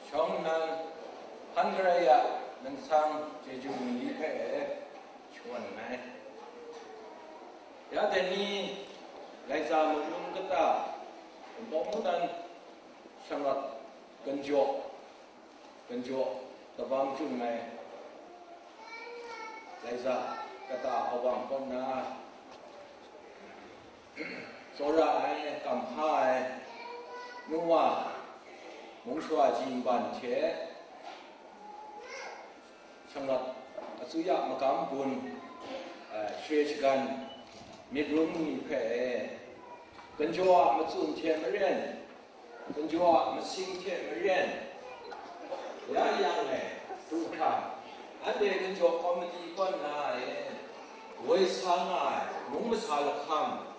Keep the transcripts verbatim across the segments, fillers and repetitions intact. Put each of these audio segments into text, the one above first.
Shawng nnan, hpan garai a, nang sang chyeju mali hpe e, shawan nngai. Ya dai ni, Laiza Munlung kata, Npawng Mungdan Shanglawt Ganjaw, Ganjaw Kabang Chyum ngai, Laiza kata awang kaw nna, tsawra ai, kamhpa ai, nu wa, mungshawa ji mban hte, Shanglawt asuya magam gun, eh, share shagan, myit rum ni hpe e, Ganjaw a matsun hte maren, Ganjaw a masing hte maren, ya yang e, du hkra, anhte Ganjaw komiti kaw nna e, woi sa nga ai mung masa lahkam,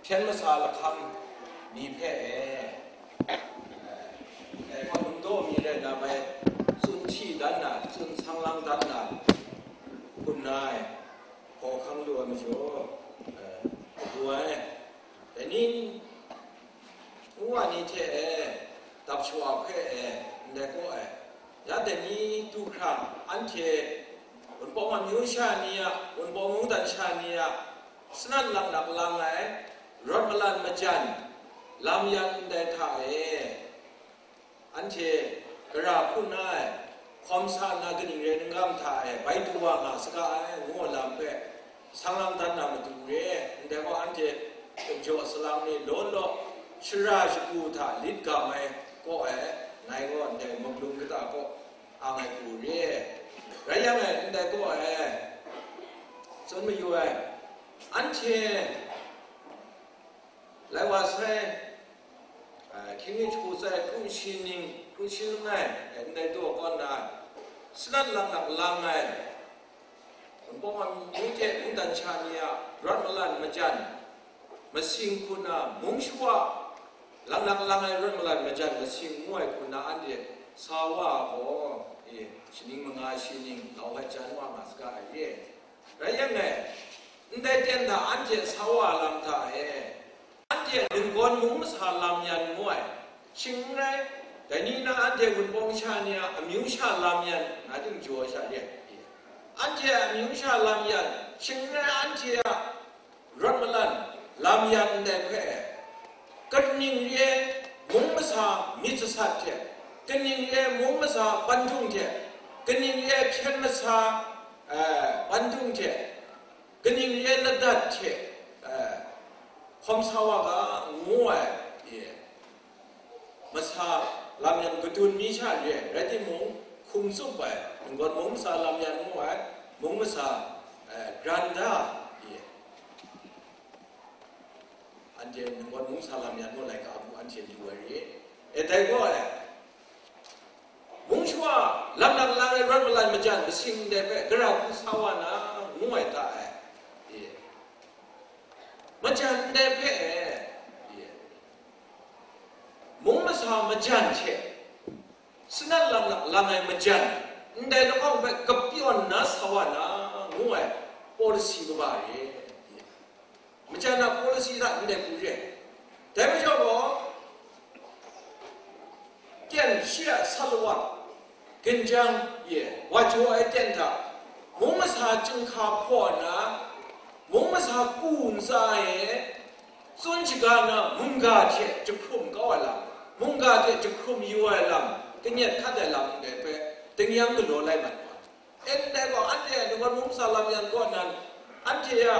hpyen masa lahkam ni hpe e, e, hpa lungdaw mi rai na bai, tsun hti dan na, tsun sang lang dan na, hkun na ai, hkawhkang lu ai majaw, e, du ai. Dai ni, nwa ni hte e, dap shawa hpe e, ndai kaw e, ya dai ni du hkra, anhte Wunpawng amyu sha ni a, Wunpawng mungdan sha ni a, sanat laknak lang ai, rawt malan majan, lam yan ndai hta e, anhte gara hku nna ai, hkawm sa nna kaning rai ningam hta e bai du wa nga saga ai, ngu ai lam hpe, sang lang dan na matu re, ndai gaw anhte Ganjaw salang ni law law, shara shagu hta lit gam ai kaw e, ngai gaw ndai Munlung kata kaw ang ai hku re. Rai yang e, ndai kaw e, tsun mayu ai, anhte lai wa sai, a, hkying mi shagu sai kru shi ning, kru shi langai, e, ndai daw kaw nna, sanat laknak lang ai, Wunpawng amyu hte mungdan sha ni a rawt malan majan, masing hku na mung shawa, laknak lang ai rawt malan majan masing ngu ai hku na anhte sa wa gaw, e, shaning manga shi ning lau ai jan wa nga saga ai e. Rai yang e, ndai ten hta anhte sa wa lam hta e, anhte ninggawn mung masa lam yan ngu ai, shing n rai, dai ni na anhte Wunpawng sha ni a amyu sha lam yan, nga ting jaw sha re ai, anhte a amyu sha lam yan, shing n rai, anhte a rawt malan lam yan ndai hpe, kaning re ai mung masa myit sasat hte, kaning re ai mung masa pandung hte, kaning re ai hpyen masa, eh, pandung hte, kaning re ai ladat hte, eh, hkawm sa wa ga, ngu ai, e, masa lam yan kadun mi sha re ai, rai timung, hkum tsup ai, ninggawn mung masa lam yan ngu ai, mung masa, eh, granda, e, anhte ninggawn mung masa lam yan ngu laika bu anhte lu ai re. E, dai gaw ai, mung shawa, lam nang lang ai rawt malan majan masing ndai hpe gara hku sa wa na, ngu ai ta ai. E, majan ndai hpe e, e, mung masa majan hte, sanat lam nang lang ai majan, ndai lahkawng hpe kapyawn na sa wa na, ngu ai policy kaba re. E, majan a policy hta ndai hku re. Dai majaw gaw, kyen shi a salawat, ginjang, e, wa jaw ai ten hta, mung masa chyinghka hpaw nna, mung masa ku ntsa e, tsun shaga na mungga hte jahkrum kau ai lam, mungga hte jahkrum yu ai lam, kanyet hkat ai lam ndai hpe, tingnyang galaw lai mat wa. Ndai gaw, anhte a ninggawn mung masa lam yan kaw nan, anhte a,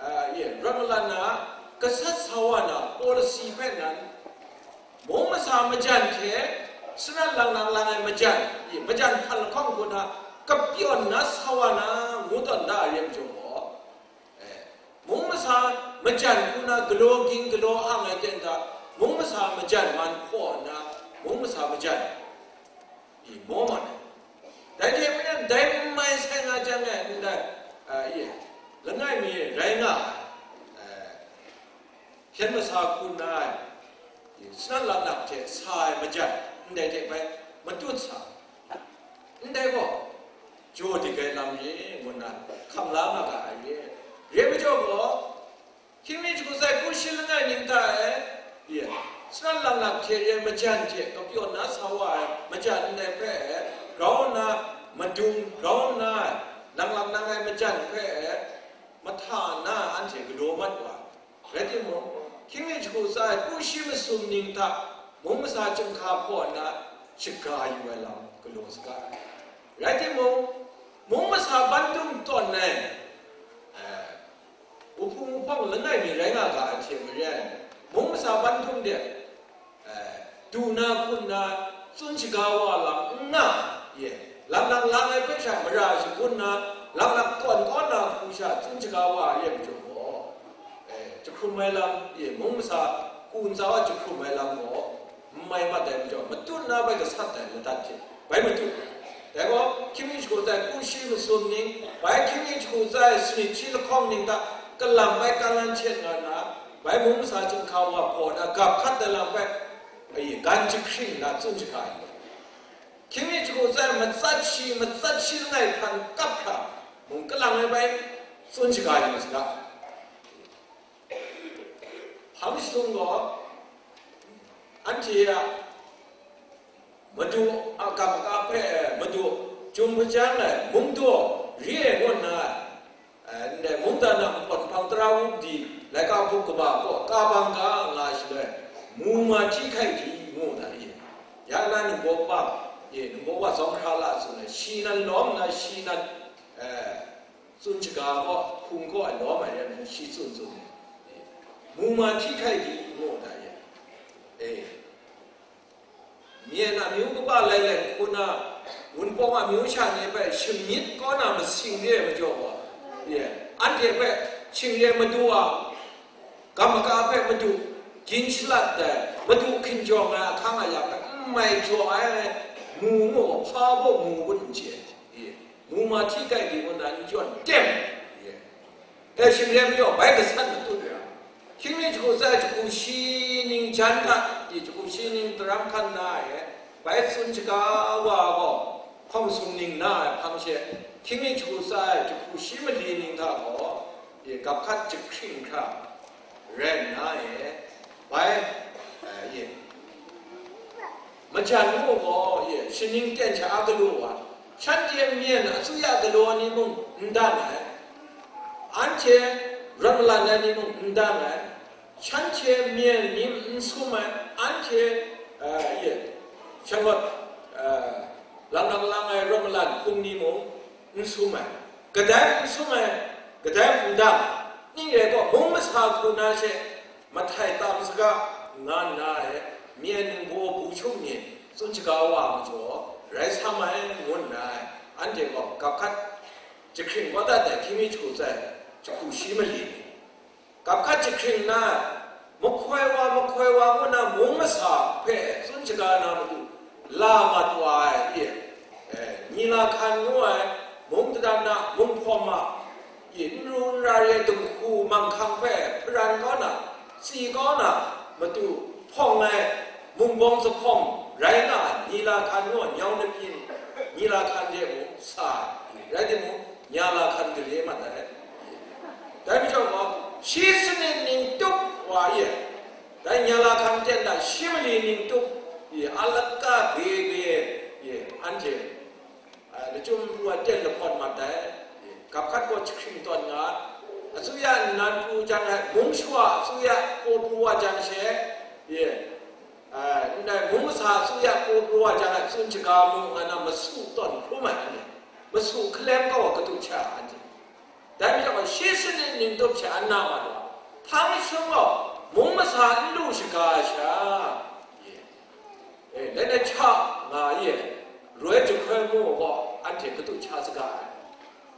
a, e, rawt malan na, gasat sa wa na policy hpe nan, mung masa majan hte, sanat lang nang lang ai majan, e, majan hpan lahkawng hku na, kapyawn na sa wa na, ngu tawn da ai re majaw gaw, e, mung masa majan hku na galaw ging galaw ang ai ten hta, mung masa majan man hpaw nna, mung masa majan, e, maw man ai. Dai hte maren dai n mai sai nga jang e, ndai, a, e, langai mi rai nga ai, e, hpyen masa hku nna ai, e, sanat laknak hte sa ai majan, ndai hte bai matut sa, ndai gaw, jaw dik ai lam re, ngu nna hkam la nga ga ai re. Re majaw gaw, hkying mi shagu sai kru shi langai ning hta e, e, Saran langlak hte re ai majan hte kapyaw na sa wa ai majan ndai hpe grau nna madung, grau nna langlak nang ai majan hpe mahta na anhte galaw mat wa ai. Rai timung, hkying mi jahku tsa ai kungsi masum ning hta mung masa chyinghka hpaw nna shaga yu ai lam galaw saga ai. Rai timung, mung masa ban dum tawn ai, eh, wuhpung wuhpawng langai mi rai nga ga ai hte maren, mung masa ban dum de, eh, du na hkun na tsun shaga wa lam n nga, ye, lam lang lang ai hpe sha mara shagun na, lam lang tawn kaw na hku sha tsun shaga wa ye majaw gaw, eh, jahkrum ai lam, ye, mung masa ku ntsa wa jahkrum ai lam gaw, n mai mat ai majaw, matut na bai gasat ai ladat hte bai matut ai. Dai gaw, hkying mi jahku tsa ai kungsi masum ning, bai hkying mi jahku tsa ai sanit shi lahkawng ning hta kalam bai kalan shet nga nna, bai mung masa chyinghka wa hpaw na gap hkat ai lam bai, ayi, gan jahkring na tsun shaga ai. Hkying mi jahku tsa ai matsat shi, matsat shi langai hkran kap hkra, mung kalang ai bai tsun shaga yu saga. Hpang jahtum gaw, anhte a madu a kam ka hpe, madu, Chyum hpajang ai mungdaw re ai ngu nna, eh, ndai mungdan a npawt hpang tara wupdi laika hpuk kaba kaw ka bang ga nga shaloi, mu ma hti hkai di ngu na ye. Ya na ningbaw kaba, ye, ningbaw kaba zawng hkra la tsun ai, shi nan lawm nna shi nan, eh, tsun shaga gaw, hkung kaw ai lawm ai rai nna, shi tsun tsun ai. Mu ma hti hkai di ngu na ye. E, myen amyu kaba lai lai hku na, wunpawng amyu sha ni hpe shamyit kaw na masing re ai majaw gaw, ye, anhte hpe shing re madu a, Kam maka hpe madu gin shalat ai, madu hkinjawng ai ahkang aya hpe n mai jaw ai, mu ngu hpa baw mu gun n chye, ye, mu ma hti kai di ngu na n jawn tem, ye, e, shing re majaw bai gasat matut ya, hkying mi jahku tsa ai jahku shi ning jan hta, ye, jahku shi ning daram hkan na e, bai tsun shaga wa gaw, hpawng sum ning na ai hpang she, hkying mi jahku tsa ai jahku shi mali ning hta gaw, ye, gap hkat jahkring hkra rai nna e, bai, eh, ye, majan ngu gaw, ye, shaning ten sha a galaw wa, shanhte myen asuya galaw ni mung n dan ai, anhte rawt malan ai ni mung n dan ai, shanhte myen ni n sum ai, anhte, eh, ye, shanglawt, eh, lang lang lang ai rawt malan hkum ni mung, n sum ai, kadai n sum ai, kadai n dang, ning rai gaw, mung masa hku na she mahtai tam saga, nga nna e, myen ningbaw bu hkyung ni tsun shaga wa ai majaw, rai sam ai, ngu nna e, anhte gaw gap hkat jahkring kau dat ai hkying mi jahku tsa ai jahku shi mali ni, Gap hkat jahkring nna, mahkoi wa, mahkoi wa ngu na mung masa hpe tsun shaga na matu, la mat wa ai, e, e, Nyi la hkan ngu ai, mung dadan na, mung hpawm a, e, n ru n ra re ai dinghku manghkang hpe hparan kau na, tsi kau na, matu hpawng ai, mung bawng zahpawng rai nga ai, Nyi la hkan ngu ai, nyau nabyin, Nyi la hkan de mung sa ai, rai timung, Nya la hkan gale mat ai. Dai majaw gaw, shi sanit ning tup wa ye, dai nya la hkan ten na shi mali ning tup ye, a laka bebe ye, anhte, a, lachyum pru ai ten lahpawt mat ai. Gap hkat gaw jahkring tawn nga, asuya nnan pru jang ai, mung shawa asuya paw pru wa jang she, ye, a, ndai mung masa asuya paw pru wa jang ai tsun shaga mung nga na masu tawn hkrum ai, anhte masu hkalem kau ai katu hkya anhte. Dai majaw, shi sanit ning tup sha an na mat wa, hpang jahtum gaw, mung masa n lu shaga ai sha, e, e, langai hta nga ye, roi jahkoi mu gaw, anhte katu hkya saga ai.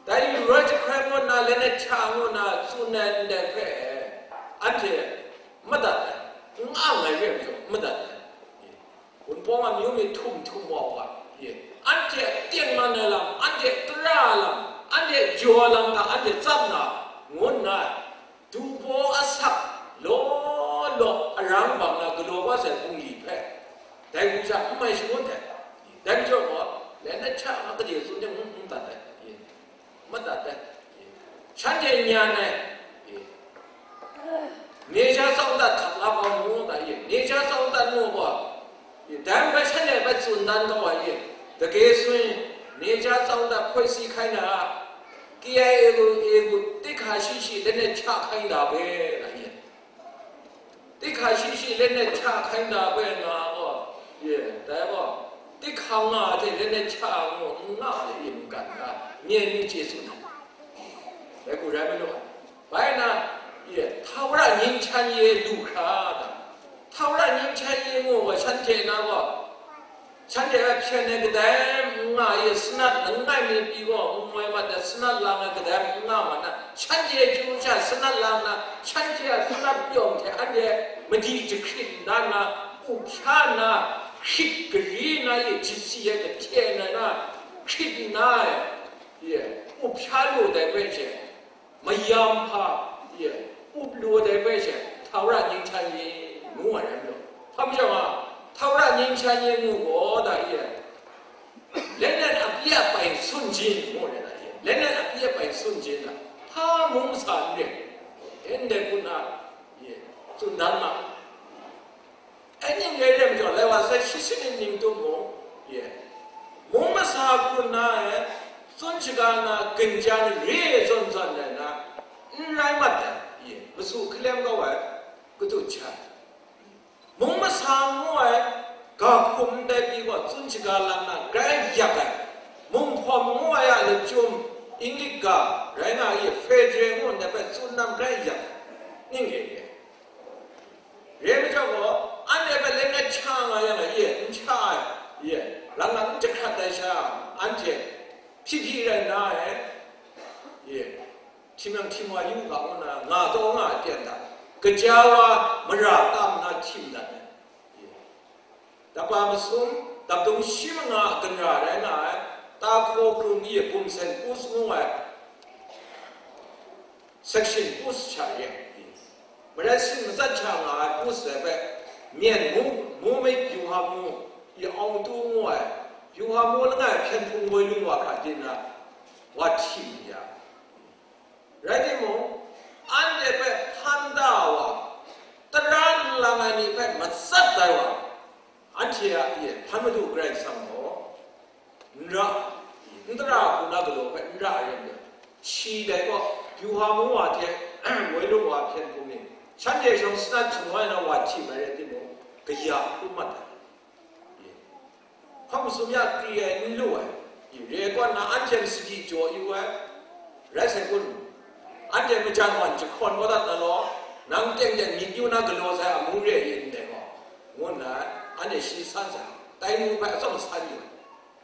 Dai roi jahkoi mu nna, langai hta ngu nna tsun ai ndai hpe, anhte madat ai, n ang ai re ai majaw, madat ai. Wunpawng amyu myit htum htum wa u ga, ye, anhte a tengman ai lam, anhte a tara ai lam, anhte a jaw ai lam hta anhte tsap na, ngu nna, dubaw asak law law arang bang na galaw kau sai bungli hpe, dai hku sha n mai shangun ai. Dai majaw gaw, langai hta a gade tsun de, n, n dat ai. Madat ai. Shanhte nyan ai. Nye ja tsawng dat hkap la hkawng mu dat ye. Nye ja tsawng Dai hpe shanhte hpe tsun dan kau ai, dage sun, နေခြားစောင့်တပ် ဖွဲ့စည်းခိုင်းတာ KIA ကို A ကို သိက္ခာရှိရှိ လက်နက်ချခိုင်းတာပဲ သိက္ခာရှိရှိ လက်နက်ချခိုင်းတာပဲ ငါတော့ ယဲ ဒါပေါ့ သိက္ခာငါတဲ့ လက်နက်ချမှုငါလေ ယမကန်တာ မြဲမြံကျေးဇူးတင် ဘယ်ကိုရမ်းမလို့ ဘာနာ ယဲ ထာဝရငြိမ်းချမ်းရေး လူခါတာ ထာဝရငြိမ်းချမ်းရေးကို ရှမ်းကျဲနားပေါ့ ရှမ်းကျဲဖျက်နေကတဲ့ ငါရဲ့ စနတ် ငါ့မင်းပြီးတော့ မွဲမတ်တဲ့ စနတ်လာငါကတဲ့ ငါမနာ ရှမ်းကျဲကျူးချ စနတ်လာနာ ရှမ်းကျဲ စနတ်ပြောင်းတဲ့ အဲ့ဒီ မဒီတခရစ်နာနာ ဥဖြာနာ ခရစ်ကလေးနာရဲ့ ကျစီရဲ့ ကထဲနာနာ ခရစ်နာရဲ့ ဥဖြာလို့တဲ့ပဲချေ မယမ်ဖာ ယဲ ဥပလိုတဲ့ပဲချေ ထာဝရငြိမ်းချမ်းရေး ငိုးရတယ်လို့ ဘာကြောင့်လဲ ထာဝရငြိမ်းချမ်းရေး ငိုးကိုဒါရဲ့ လက်နက်အပြတ်ပိုင်စွန့်ခြင်း ငိုးရတယ်ရဲ့ လက်နက်အပြတ်ပိုင်စွန့်ခြင်းက ဘာမှမဆောင်နဲ့ အဲ့ဒီခုန ယဲ စွန့်တမ်းမှာ အဲ့ဒီငယ်တဲ့ကြောင့် လဲဝါဆိုင်ရှင်းရှင်းလင်းလင်းတို့ကို ယဲ မုံမဆာခုနာရဲ့ စွန့်ချကနာ ကင်ကြမ်းရေးစွန့်စွန့်နဲ့နာ အင်းရိုင်းမှတ်တယ် ယဲ မဆူခလမ်ကဝဲ ကတုတ်ချာ မုံမဆာငိုးဝဲ ကခုမ်တဲ့ပြီးတော့ စွန့်ချကလမ်းနာ ကြိုက်ရကဲ မုံဖော်ငိုးဝဲရလည်းကျုံး အင်္ဂလိပ်က ရိုင်းနာရဲ့ ဖက်ဒရယ်ငိုးနဲ့ပဲ စွန့်နမ်းကြိုက်ရကဲ နင်းငယ်ရဲ့ ရဲမကြောက်တော့ အန်တဲ့ပဲ လက်နဲ့ချားလာရမယ် ရဲ့ ချားရဲ့ လမ်းက တစ်ခါတည်းချား အန်တဲ့ ဖြစ်ဖြစ်ရနာရဲ့ ရဲ့ ထီမံထီမွါယူကဟောနာ ငါတော့ငါအပြန်တာ ကကြာဝါမရတမ်းနာ ထီမံတာနဲ့ တပါမဆုံး တပ်တုံးရှိမငါအကင်ရာရဲနာ တာခိုကရုံးကြီးရဲ့ ပုံစံ ပို့စ်ငိုးဝဲ section ပို့စ်ချာရဲ့ မရဲစင်မစတ်ချာငါ ပို့စ်ပဲ မြင်မူ မိုးမိတ်ဗျူဟာမှူး ရအောင်တူငိုးဝဲ ဗျူဟာမှူးလငယ် ဖြန်ဖုံဝဲလူဝါခါတင်နာ ဝါထီမံရ ရဲတိမူ အန်တဲ့ပဲ ဖန်တာဝါ တရန်လငယ်နေပဲ မစတ်တယ်ဝါ အန်တီအီး ဖန်မတူကြိုက်ဆောင်တော့ နရ နတရခုနကလိုပဲ နရရဲ့ ချီတယ်ပေါ့ ဗျူဟာမှူးဝါတဲ့ ဝဲလူဝါဖြန်ဖုံနေ ရှမ်းပြည်ရှမ်းစနတ်ချုံဝဲနာ ဝါထီမံရဲတိမူ ကရာခုမှတ်တယ် ခမစုံရကရီးယားနလိုဝဲ ရေကွက်နာ အန်ချန်စကီကျော်ယူဝဲ ရဲစဲကွန်း အန်ချန်မချန်ဝန်ချခွန်ဝဲဒတ်နလော နမ်တန်တန်မီညူနာကလောစဲအမူရဲရင်တယ်ပေါ့ ငိုးနာ အန်ရဲ့ရှီဆန်းစာ တိုင်းမှူးပဲအစောင့်ဆန်းယူ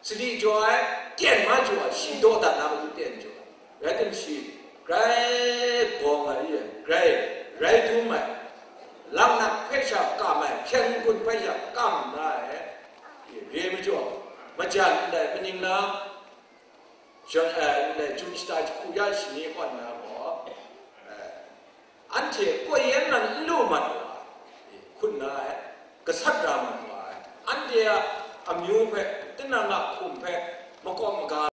စတိကျော်အဲ တန်မကျော် ရှီဒေါ်တန်နာမသူတန်ကျော် ရဲတင်ရှီ ကြိုက်ကောင်းအရေး ကြိုက် ရဲတူးမယ် လမ်းနက်ဖဲချာကမ်းမယ် ဖြန်ကွန်းဖဲချာကမ်းနာအဲ ရေမကျော် မချန်တဲ့ ပနင်းနာ ကျွန်အဲ လေ ကျူးစတာခုရရှိနေခွင့်နာပေါ့ အဲ အန်တီကိုယ့်ရဲ့နံလူမှန်ပါ ခုနက ကဆတ်ရာမှန်ပါ အန်တီအမျိုးပဲ တနံၤကခုန်ပဲ မကောမက